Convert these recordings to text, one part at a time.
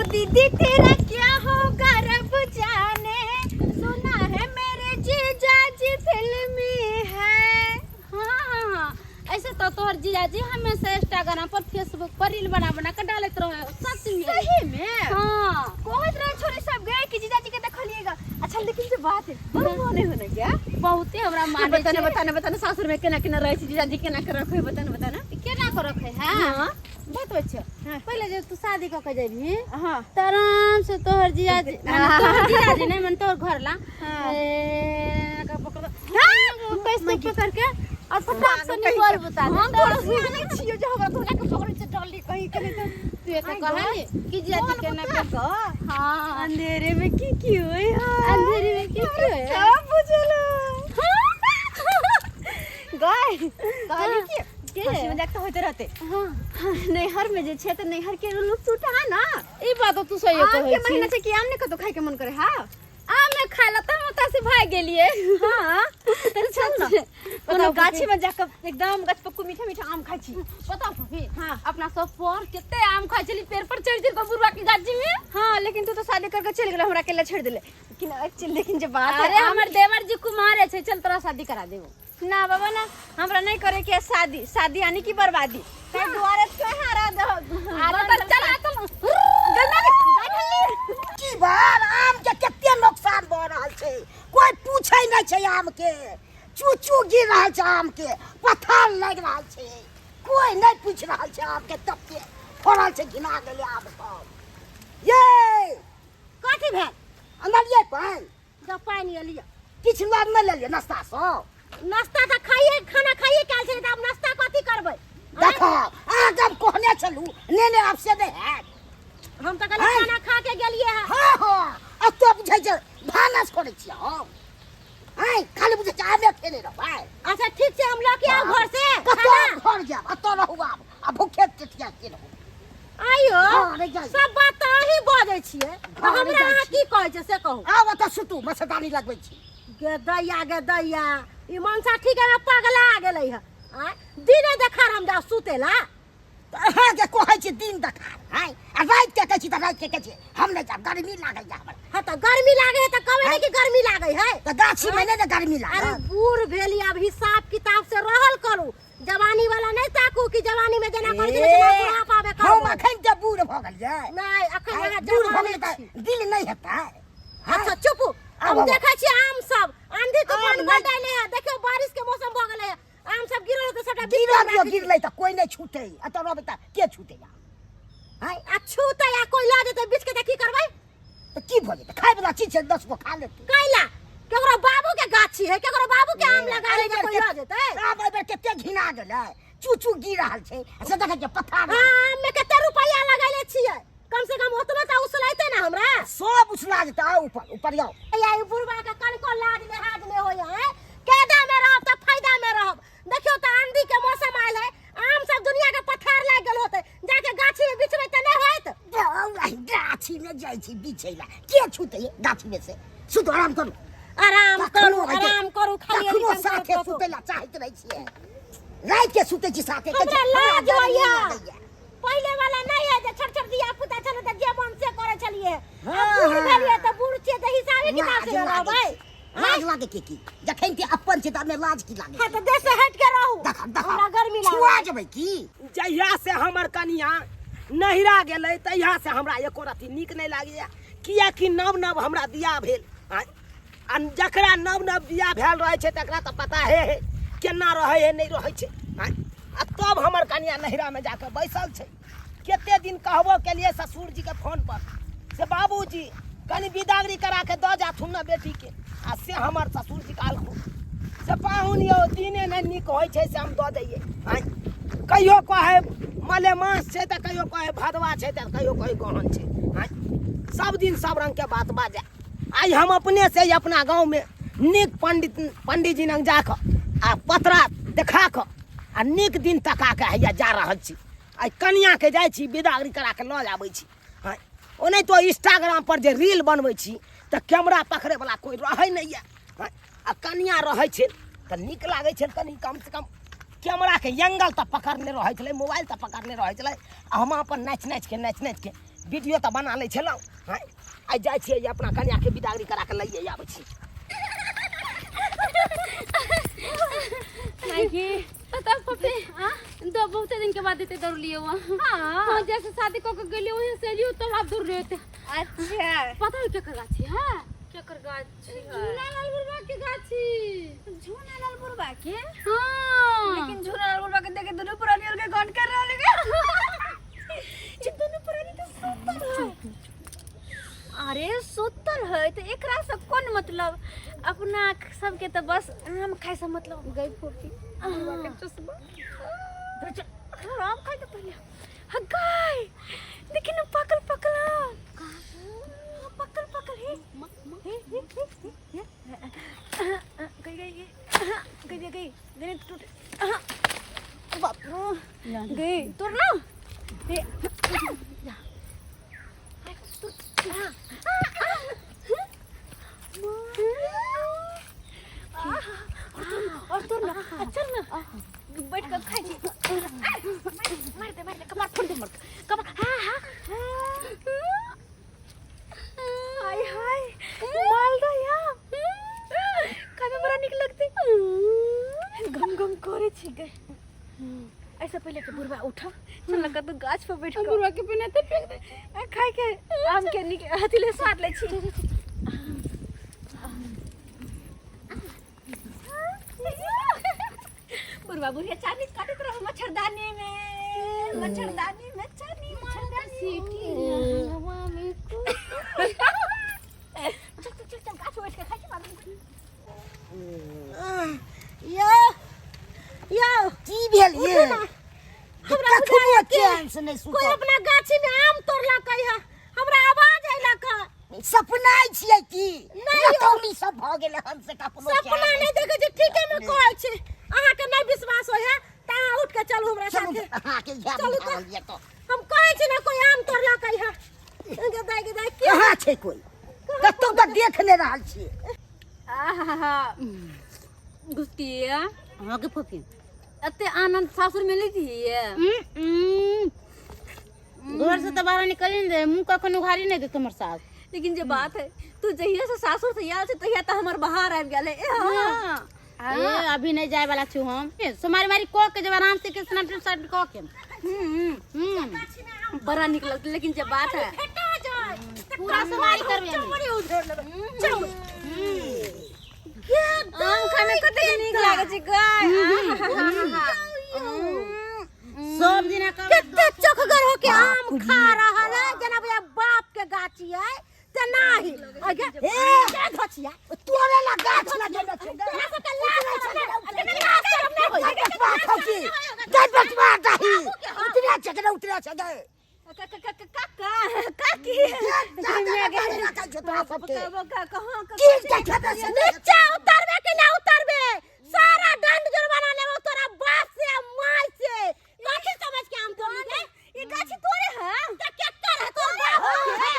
ओ दीदी तेरा क्या होगा रब जाने, सुना है मेरे जीजा जी फिल्मी है। हाँ हाँ हाँ, ऐसे तो तोहर जीजाजी हमेशा इंस्टाग्राम पर फेसबुक पर रील बना बना के डालत रहे हो, सच में। सही में? हाँ। कहत रहे छोरी सब गए कि जीजाजी के देखलिएगा। अच्छा लेकिन जे बात है बड़ माने हो ना क्या? बहुते हमरा माने बताना छै। बताना बताना, सासुर में केना केना रहै छै जीजाजी, केना के रखै, बताना बताना। केना के रखै है? हाँ। बतबै छियौ। हाँ। पहिले जे तू शादी कऽ के जेबही हाँ। तऽ आराम से तोहर जीजाजी, माने तोहर जीजाजी नहि, माने तोहर घर ला हाँ। ए, का पकड़, हाँ, कैसे पकड़ के और फटाक से निकल बता दे। हम तोरा सुनै छियौ जे हमरा तोरा के पकड़ै छै डरली कहीं के नहीं तो। तू एक कहली कि जीजाजी केना के, हाँ, अंधेरे में की की होय है? अंधेरे में की की होय है? सब बुझल गाय कहली कि के? हंसी मजाक तऽ होते रहते। हाँ। नैहर में जे छै तऽ नैहर के लुत्फ उठा ना। ई बात तो तू सही आम कहै के छी। महीना छै कि आम ने कतौ खाय के मन करे? हाँ, आम में खाय ला तऽ हम ओतऽ से भागि गेलियै। हाँ तऽ चल ना कोनो बताउ। गाछी में जाके एकदम गाछ पक्कू मीठा मीठा आम खाइ छी। बताउ फूफी। हाँ। अपना सब पर कते आम खाइ छली पेड़ पर चढ़ि चढ़ि कऽ बुढ़वा के गाछी में। हाँ, लेकिन तू तो शादी करके चल गेल, हमरा अकेला छोड़ देले। लेकिन लेकिन जे बात है, अरे हमर देवर जी कुमार छै, चल तोरा शादी करा देबो। ना बाबा ना, हमरा नहीं करे के शादी, शादी यानी कि बर्बादी। ताहि दुआरे तोहरा दह। अरे तऽ चल आ चल। गन्ना के गाछ। की बार आम के कते नुकसान भऽ रहल छै, कोई पूछै नहि छै। आम के चूचू गिर रहल छै, आम के पत्थर लागि रहल छै, कोई नहि पूछि रहल छै। आम के तते फड़ल छै, घिना गेलै आम सब। ये कथी भेल? अनलियै पानि? जब पानि एलियै। किछु लऽ नहि लेलियै नाश्ता सब? नाश्ता तऽ खाइए, खाना खाइए कयल छलै, तऽ आब नाश्ता कथी करबै? देखो, अहाँके हम कहने छलहुँ ने ने, आब से नहि हैत। हम तऽ कहलियै आँय? खाना खा के गेलियै हँ। हँ हँ, एतऽ बुझै छै भानस करै छियै हम। आँय, खाली बुझै छै आमे खेने रहबै। अच्छा ठीक छै, हम लऽ के आउ घर से कतऽ खाना? घर जायब, एतऽ रहू आब, आ भूखे टेटिया के रहू। आइयो हँ, नहि जाइ। सब बात तऽ अहीं बजै छियै। घर नहि हमरा जाइ अहाँ छी। की कहै छै से कहू। आब एतऽ सुतू, मच्छरदानी लगबै छी। गे दैया, गे दैया, ई मनसा ठीक है पगला गेलै हँ। आँय, दिने देखार हम जाउ सुते ला? तऽ अहाँके कहै छी दिन देखार, आँय, आ राति के कहै छी तऽ राति के कहै छी हम नहि जायब, गर्मी लागैया हमरा। हँ तऽ गर्मी लागे है तऽ कहबै नहि कि गर्मी लागे है? तऽ गाछी मे नहि ने गर्मी अरे लागल? बूढ़ भेली, अब हिसाब किताब से रहल करू, जवानी वाला नहीं ताकू कि जवानी में जेना करै छलै तेना बुढ़ापा में हम करबै। अखन के बूढ़ भऽ गेलियै? नहि, अखन आँय, अहाँ बूढ़ भऽ जवाने गेलियै तऽ छी। दिल नहि हेतै? अच्छा चुप, आब, हम आब। देखै छियै आम सब आंधी तूफान आम बड नहि- आइले है, देखियौ बारिश के मौसम भऽ गेलै है, आम सब गिरल होतै सबटा बीछ गिरल के दियौ, राखि। गिरलै तऽ कोइ नहि छूतै, एतऽ रहबै तऽ के छूतै आँय? आ छूतै आ कोइ लऽ जेतै बीछ के तऽ की करबै? तऽ की भऽ जेतै? खाय वला चीज छै, 10 गो खा लेतै। कैला केकरो बाबू के गाछी है, केकरो बाबू के आम लगा ले, कोइ लऽ जेतै? आब एहि बेर कते घिना गेलै, चू चू गिर रहल छै, आ से देखै छियै पथार। हाँ, आम में कते रुपैया लगैले छियै, कम से कम ओतबे तऽ उसलैते ना हमरा। सब उसला जेतै। आउ ऊपर, ऊपर जाउ। या ई बुढ़वा के कनको लाज लिहाज नहि होइया हैं? कैदा में रहब तऽ फायदा में रहब। देखियौ तऽ आंधी के मौसम आयल है, आम सब दुनिया के पथार लागि गेल होतै, जाके गाछी में बिछबै तऽ नहि होयत? गाछी में जाइ छी बिछै ला, के छूतै गाछी में से? सुतू, आराम करू। आराम कखनो करू, होइ छै। आराम करू, खाली कखनो एनी टाइम साथे करू। सुतै ला चाहैत रहै छियै, राति के सुतै छी साथे, कहै छी, हमरा लाज हमरा गर्मी होइया। लगैया। पहिले वाला नहीं है जे छोट छोट धिया पुता छलै तऽ जे मन से करै छलियै। हाँ, आब बूढ़ हाँ। भेलियै तऽ बूढ़ छियै तऽ हिसाबे किताब से लाज ने लागै रहबै। छै। लाज लागे के की? जखन के अपन छै तऽ लाज की लागे? हाँ तऽ देह से हटि के रहू। देख देख, हमरा गर्मी लागै। छुआ जेबै की? जहिया से हमर कनिया नहिरा गेलै तहिया से हमरा एको रत्ती नीक नहि लागैया, किएकि नव नव हमरा बियाह भेल। आँय, आ जकरा नव नव बियाह भेल रहै छै तकरा तऽ पता हे हे केना रहै हे नहि रहै छै। आँय, आ तब हमर कनिया नहिरामे जाकऽ बैसल छै। कते दिन कहबो केलियै ससुरजीके फोन पर से बाबूजी कनि बिदागरी करा के दऽ जाथुन ने बेटीके, आ से हमर ससुरजी कहलखुन से पाहुन यौ दिने नहि नीक होइ छै से हम दऽ दैयै। आँय, कहियो कहै मलेमास छै तऽ कहियो कहै भदवा छै तऽ कहियो कहै गहन छै। आँय, सब दिन सब रङ्गके बात बाजै। आइ हम अपने से अपना गाँवमे नीक पंडित पंडीजी लग जाकऽ आ पतरा देखा कऽ आ नीक दिन तका कऽ हैया जा रहल छी। आइ कनियाके जाइ छी बिदागरी करा कऽ लऽ आबै छी। हँ, ओनाहितो इंस्टाग्राम पर जे रील बनबै छी तऽ कैमरा पकड़ैवला कोइ रहै नहि यऽ। हँ, आ कनिया रहै छै तऽ नीक लागै छै कनि, कमसँ कम कैमराके एंगल तऽ पकड़ने रहै छलै, मोबाइल तऽ पकड़ने रहै छलै, आ हम अपन नाचि नाचिके नाचि नाचिके वीडियो तऽ बना लै छलहुँ। आँय, आइ जाइ छियै अपना कनियाके बिदागरी करा के लइए आबै छी। नहीं पता पपे दो बहुते दिन के बाद एते दौड़लिए वहाँ। हाँ, जैसे शादी कऽ के गेलिए वहीं से एलियो तब आब दौड़ रहे थे। अच्छा, पता है केकर गाछी है? केकर गाछी है? झूलालाल बुढ़वा के गाछी। झूलालाल बुढ़वा के? हाँ। लेकिन झूलालाल बुढ़वा के देखे दोनों प्राणी और के गन कर रहल है। ये दोनों प्राणी तो सुतल है। अरे सुतल है तो एकरा से कोन मतलब? अपना सबके तो बस आम खाए से मतलब। गई फोफी बुढ़वा के चश्मा। थोड़ा आम खाए तो पहले। हाँ गाय देखी ना पकल पकल आम। हाँ, पकल पकल है। हे, हे, हे, हे, हे। गई गई गई गई गई गई गई टूट। बाप रे, गई तोड़ लो। हे, जा। और तोड़ ना, चल ना बैठ कर खाई छी। मार दे मार दे, कपार फोड़ दे, मार कपार। हाँ हाँ, हाय हाय मालदा या खाय में बड़ा निक लगते, गम गम करे छी गे। ऐसा पहले के बुढ़वा उठा चल लगा तो गाछ पर बैठ कर बुढ़वा के बिना ते फेंक दे। खाय के आम के निक अथी ले स्वाद ले छी। बुढ़वा बुढ़िया चानी काटत रहो मच्छरदानी में, मच्छरदानी में चानी, मच्छरदानी। सीटी हवा में को चल चल चल चल गाछ पर बैठ के खाय छी मालूम। यो यो की भेल ये? उठू ना। हमरा कखनो बुझाइए कि चैन से नहि कोई सुतल। अपना गाछी में आम तोड़लकै है, हमरा आवाज अयलक है। सपनाइ छियै की? नहि यौ। रतौनी सब भऽ गेलै हन से कखनो सपना चैन नहि देखै छी, ठीके में कहै छी। अहाँके नहि विश्वास होइ है तऽ अहाँ उठि के चलू हमरा चलू साथे। अहाँके इएह चलू तऽ। बुझायल यऽ तऽ। हम कहै छी ने कोई आम तोड़लकै है। गे दाइ गे दाइ, के कहाँ छै कोई? कतौ तऽ देख नहि रहल छियै। आहा घुसकिया। हाँ के फूफी, एते आनंद सासुर में नहीं थी। घर से तो बाहर निकल नहीं दे, मुंह कखन उघारी नहीं देते हमर सास। लेकिन जे बात है तू जहिया से सासुर से आयल छै तहिया तऽ हमर बाहर आबि गेलै। ए हाँ। हाँ। ए अभी नहीं जाए वाला छु हम। ए, सोमारी मारी को के जब आराम से के स्नैप शर्ट को के। हम्म। बड़ा निक लगतै, लेकिन जे बात है भेटा जाय पूरा सोमारी करबे हम। चमड़ी उधेड़ लेबै। चमड़ी। आम खाय में कते नीक लागै छै गाय। सब दिना कब कते चोखगर हो के आम खा रहल है जेना भैया बाप के गाछी है तेनाही। आगे ए के धोचिया तोरे ला गाछ लगेने छै। तोरा सबके लाज शरम नहि लाज शरम नहि होइ। गै बचबा खौकी, गै बचबा दही। उतरे छै गै, उतरे छै गै। काका काकी कहाँ कीन के खेतै से नहि। नीचा उतरबे कि ना उतरबे? सारा दंड जुर्माना लेबो तोरा बाप से आ माय से। कथी समझ के आम तोड़ली गे? ई गाछी तोरे है? त केकर है? तोर बाप के है?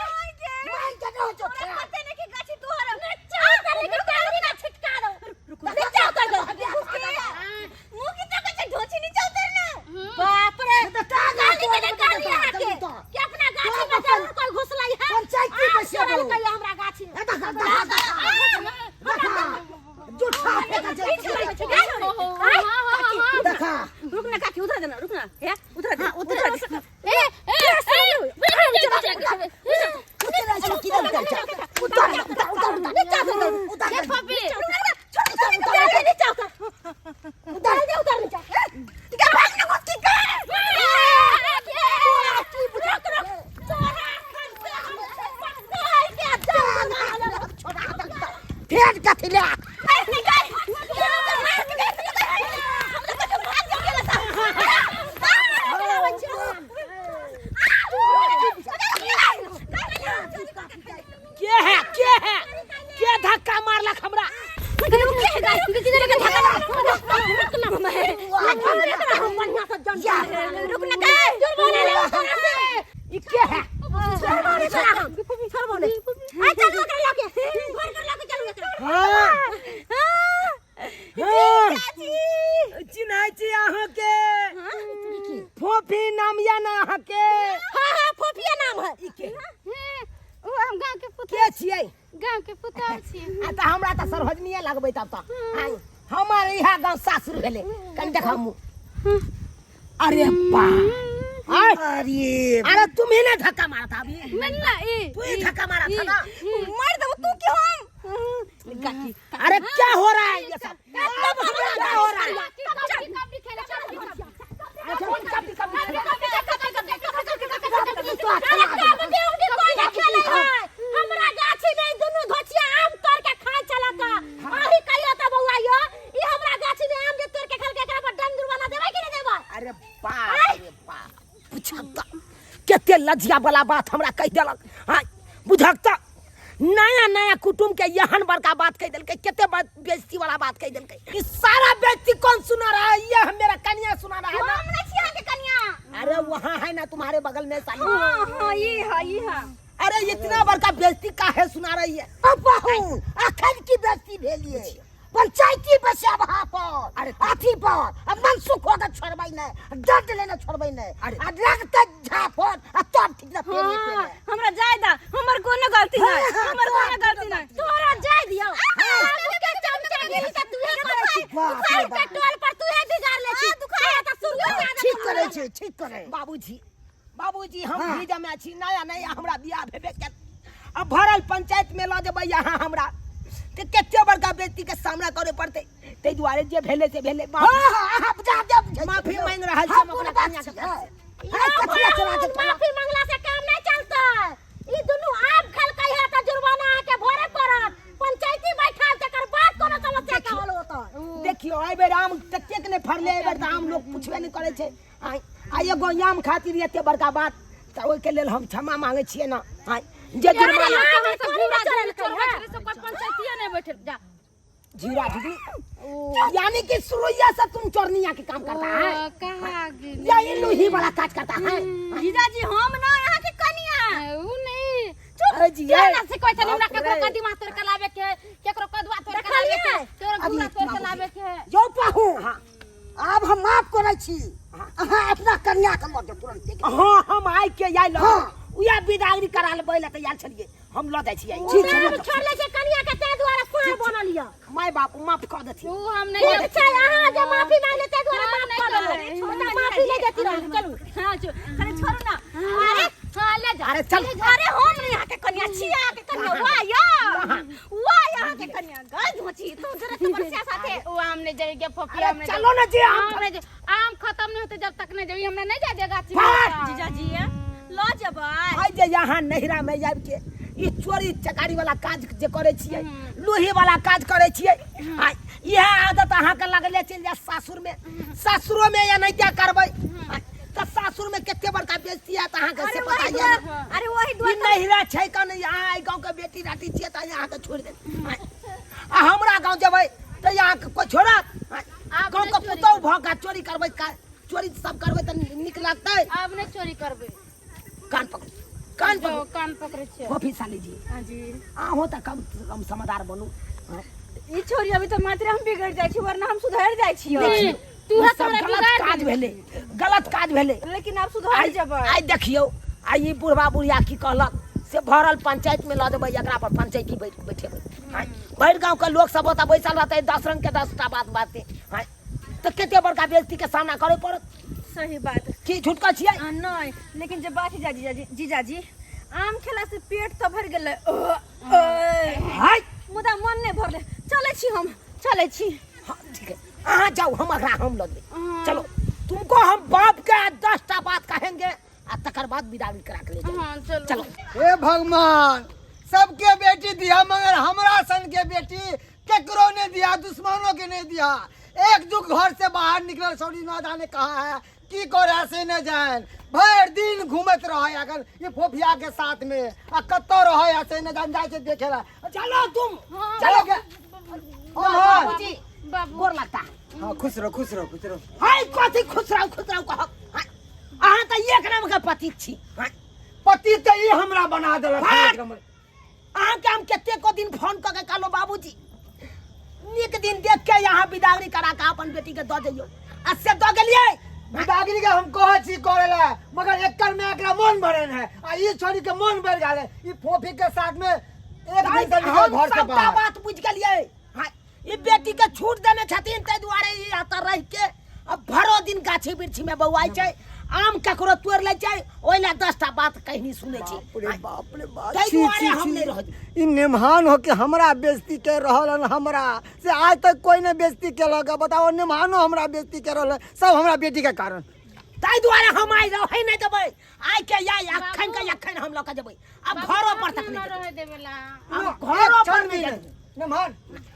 माइन के नहि होइ छौ तोरा खेल। पते नहीं कि गाछी तोहर है। नीचा उतर के टांगरी ना छिटका दो। नीचा उतर दो। मुंह की ताकत छै, ढोची नीचा उतर ना। बाप रे, तऽ टांग गाली के तोड़ गाली देतौ, अहाँके जल्दी तोड़। कि अपना गाछी में जरूर कोई घुसलै है। पंचायती आम बैसेबौ। तोड़लकै है हमरा गाछी में। ए देखा, देखा, देखा, देखा। जूठा फेंकै छै। देखा। रुक ना काकी, उधर देना, रुक ना। हे उधर दे, उधर दे। ए ए उतरै छै कि नहि उतरै छै? उतर, उतर, उतर, उतर। नीचा उतर। उतर, ए फूफी उतर, उतर, उतर। नीचा उतर। उतर। उतर नीचा। फेर कथी ले? के है, के है, के धक्का मारलक हमरा? ई के है? हाँ हाँ, चिन्है छी अहाँके? फोफी नाम या ना अहाँके? हाँ हाँ। पुतहु छी। आ तऽ हमरा तऽ सरहजनीये लगबै तब तऽ आँय, हमर इएह गाँव सासुर भेलै। कनि देखा मुँह। अरे बा, आय, अरे अरे तुम ही ने धक्का मारा था अभी। मिलना ई तू ही धक्का मारा था ना? मार देबो तू के हम काकी। अरे क्या हो रहा है ये सब? तब हमरा क्या हो रहा है? कबड्डी कबड्डी खेले, कबड्डी कबड्डी। अच्छा, कबड्डी कबड्डी खेले। कबड्डी तो खेला। कबड्डी उबड्डी कोई नहीं खेले है। हमरा गाछी में ई दुनू धोचिया आम तोड़ के खाय चलत। अही कहियो त बौआ यो, ई हमरा गाछी में आम जे तोड़ के खेलके, एकरा पर दंड जुर्माना देबै कि नहीं देबै? अरे बाप रे बाप, बुझक तऽ कते लज्जा वाला बात हमरा कहि देलक। हाँ, बुझक तऽ नया नया कुटुम्ब के एहन बड़का बात कहि देलकै, कते बेइज्जती वाला बात कहि देलकै। ई सारा बेइज्जती कौन सुना रहा है? ये मेरा कन्या सुना रहा है ना? हम नहीं छी अहाँके कन्या। अरे वहाँ है ना तुम्हारे बगल में साली। हाँ हाँ, ये है ये है। अरे इतना बड़का बेइज्जती काहे सुना रही है? अब बहू अखन की बेइज्जती भेलिए? पंचायती बसे वहाँ पर। अरे अथी पर अब मनसुख होकर छोड़बै नहीं, दर्द लेने छोड़बै नहीं। अरे। आ लगते झापड़ आ तब ठीक ना फेर। हाँ, हमरा जाय दा, हमर कोनो गलती नहीं। हाँ, हमर कोनो गलती नहीं। तोरा जाय दियो। बाबू के चमचागिरी त तूहे करै, बाप रे दुखाई के बाप। टोल पर तूहे बिगाड़ ले छी। तोरा त शुरू से आदत। ठीक करे छै, ठीक करे। बाबूजी, बाबूजी, हम हाँ। भी जमे छी, नया नया हमरा बियाह भेबे केल, अब भरल पंचायत में लऽ जेबै यहाँ हमरा तऽ कते बड़का बेइज्जती के सामना करे पड़तै। ताहि दुआरे जे भेलै से भेलै। हाँ हाँ, अहाँ बुझा देब। माफी मांगि रहल छी हम हम अपना कोन बात कन्या के छी, तरफ हाँ। से। हाय, कथिया चला के चला। माफी मांगला से काम नहीं चलतै। ई दुनू आम खेलकै है त जुर्माना अहाँके भरे पड़त। पंचायती बैठाल, तकर बाद कोनो समस्या के हल होतै। देखियौ, एहि बेर आम ततेक नहि फड़लै, एहि बेर तऽ आम लोक पुछबे नहि करै छै। आँय, आ एगो आम खातिर एते बड़का बात, तऽ ओहिके लेल हम क्षमा मांगै छियै ने। आँय, जे जुर्माना अरे सब घूरा चोरबै छलै, सब कोइ पंचायतिये नहि बैठल जा। जीरा दीदी, यानी कि सुरैया से तुम चोरनिया के काम करता है? ओ, कहाँ गेलै? या ये लोही वाला काज करता है? जीजाजी, हम ना अहाँके कनिया। उ नहीं। अरे जी, चल ए। ना से कोई चले, हमरा बाप केकरो रे। कदीमा तोड़ के लावे के है, केकरो कदुआ तोड़ के लावे के है, केकरो अभी घूरा तोड़ के बाबूजी। लावे के है। यौ पाहू, हाँ। आब हम माफ करै छी, अहाँ अपना कन्या के लऽ जाउ तुरन्ते। हाँ, हम आइ के आयल। हाँ। उएह बिदागरी करा लेबै लए तैयार छलियै, हम लऽ जाइ छियै। ठीक छै, छोड़ले छै कनिया के, ताहि दुआरे साँढ़ बनल यऽ। माय बाप माफ कऽ देथिन। उ हम नहीं। ठीक छै, अहाँ जे माफी मांगले ताहि दुआरे हम माफ नहि कऽ देलहुँ। करबै। ओतऽ माफी नहि देती रहू। चलू। हाँ, चल, अरे छोड़ू ना। अरे हाँ, ले जा। अरे चल। अरे हम नहीं अहाँके कन्या छी, अहाँके कन्या वाह या वाह, अहाँके कन्या गज होची तू जरा तपस्या साथे। उ आम नहीं जाएगा फफिया। अरे हम नहीं। चलो ना जी, आम आम नहीं जाए, आम खत्म नहीं होते जब तक नहीं जाए, हमरा नहीं जाए देगा गाछी में। भाग। जीजाजी ल जेबै। आइ जे यहाँ नैहरा में आबि के ई चोरी चकारी वाला काज जे करै छियै, लोही वाला काज करै छियै, आ इएह आदत अहाँके लगले चलि जायत सासुर में। सासुरो में एनाहिते करबै आइ, तऽ सासुर में कते बड़का बेइज्जती हैत अहाँके से अरे पता वही यऽ ने? दुआर, अरे वही ई दुआर। नैहरा छै कन, अहाँ एहि गाँवके बेटी राटी छियै तऽ अहाँके छोड़ि देत। आइ, आ हमरा गाँव जेबै तऽ अहाँके कोइ छोड़त? आइ, आब गाँवके नहि चोरी पुतहु भऽ कऽ चोरी करबै, चोरी सब करबै तऽ नीक लगतै? आब नहीं चोरी करबै। कान पकड़ू, कान जो पकड़ू। कान पकड़ै छियै। कॉफी साली जी। हाँ जी। अहूँ तऽ कम से कम समझदार बनू। हाँ। ई छोरी अभी तऽ मात्र हम बिगड़ जाइ छी, वरना हम सुधर जाइ छी। नहीं, तू ई सब हमरा गलत बिगाड़ काज देलही। भेलै, गलत काज भेलै। लेकिन आब सुधर आइ जेबै। आइ देखियौ, आइ ई बुढ़बा बुढ़िया की कहलक से भरल पंचायत में लऽ जेबै एकरा पर पंचायती बैठेबै। आँय, भरि गाँव के लोक सब ओतऽ बैसल रहतै, 10 रंग के 10टा बात बाजतै। आँय, तऽ कते बड़का बेइज्जती के सामना करे पड़त। सही बात। की झूठ कहै छियै? नहीं, लेकिन जे बात है जीजाजी, जीजाजी आम खेला से पेट तऽ भरि गेलै, ओ, ओ, हाय, मुदा मन नहीं भरलै। चलै छी, हम चलै छी। हाँ ठीक है, अहाँ जाओ, हम अगला हम लऽ जेबै। चलो, तुमको हम बाप के 10टा बात कहेंगे आ तकर बाद विदाई करा के ले जाएंगे। हाँ चलो। चलो। हे भगवान, सबके बेटी दिया मगर हमरा सन के बेटी केकरो नहीं दिया, दुश्मनों के नहीं दिया। एक दुख घर से बाहर निकलल सौरी ना जाने कहाँ है, की करे से न जान। भर दिन घूमत रहे अगर ये फोफिया के साथ में, आ कत्तो रहे ऐसे न जान, जाए से देखे ला। चलो तुम। हाँ, चलो। हाँ, हाँ। बाबूजी, बाबू। गोर लगता है। हाँ, खुश रहो, खुश रहो, खुश रहो। हाय, कथी खुश रहो, खुश रहो कहक। हाय, अहाँ तऽ एक नंबर के पति छी। हाय। पति तऽ ई हमरा बना देलक। भाग। एक नंबर। अहाँके हम कतेको दिन फोन कऽ के कहलहुँ, बाबूजी नीक दिन देख के यहाँ बिदागरी करा के अपन बेटी के दऽ जइयौ, आ से दऽ गेलियै। बिदागरी के हम कहै छी करे ला, मगर एकर में एकरा मन भरन है, आ ई छोरी के मन भर गेल है। ई फोफी के साथ में एक दिन से निकल हम घर से सबटा बाहर। बात बुझि गेलियै। हाँ, ई बेटी के छूट देने छथिन, ताहि दुआरे ई एतऽ रहि के अब भरो दिन गाछी वृक्षी में बौआइ छै, आम ककरो तोड़ि लै छै, ओहि लए 10टा बात कहनी सुनै छी। बाप रे बाप रे बाप, ताहि छी, दुआरे छी, हम छी। नहि रहऽ देबै। ई नेमहान होके हमरा बेइज्जती कर रहल हन, हमरा से आज तक कोई नहीं बेइज्जती केलक। बताओ, नेमहानो हमरा बेइज्जती कर रहल है, सब हमरा बेटी के कारण। ताहि दुआरे हम आइ रहै नहि देबै। आइ के या अखन के अखन हम लऽ के जेबै, आब घरो पर तक नहि न रहे देवेला। आब एक घरो क्षण पर भी नहि नहीं। जेबै। नेमहान,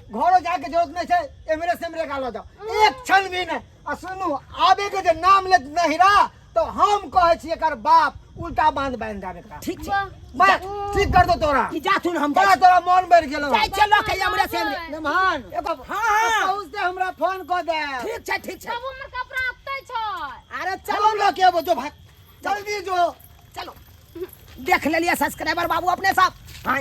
घरो जाके जरूरत नहीं छै, एमरे सेमरे का लऽ जाओ, एक क्षण भी नहीं। आ सुनू, आबे के जे नाम लेत नहिरा तो हम कहै छी एकर बाप उल्टा बांध बांध देब एकरा। ठीक छै। बस ठीक कर दो तोरा। ई जाथुन, हम बड़ा जाइ छी। तोरा मन बढ़ गेलो। जाइ छियै लऽ के एमरे से एमरे। नेमहान, एगो हाँ, हाँ। पहुँचते हमरा फोन कऽ दे। ठीक छै, ठीक छै। बाबू, हमर कपड़ा अतै छै। अरे चलो चलो। लऽ के अबो, जो भाग जल्दी जो। चलो, देख लेलियै सब्सक्राइबर बाबू अपने सब। हाँ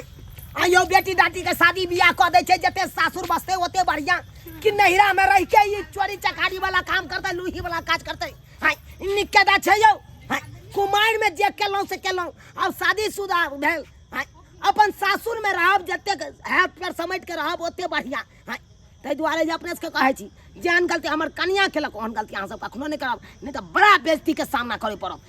आइयो, बेटी डाटी के शादी बियाह कऽ दै छै, जते सासुर बसते ओते बढ़िया कि नहिरा में रह के ई चोरी चकारी वाला काम करतै, लूही वाला काज करतै। हाँ, नीक केदा छै यौ। हाँ, कुमारि में जे केलहुँ से केलहुँ, आब शादीशुदा भेल। हाँ, अपन सासुर में रहब, जतेक हाथ पैर समेट के रहब ओते बढ़िया। हाँ, ताहि दुआरे जे अपने सबके कहै छी, जेहन गलती हमर कनिया केलक ओहन गलती अहाँ सब कखनो नहि करब, नहि तऽ बड़ा बेइज्जती के सामना करय पड़त।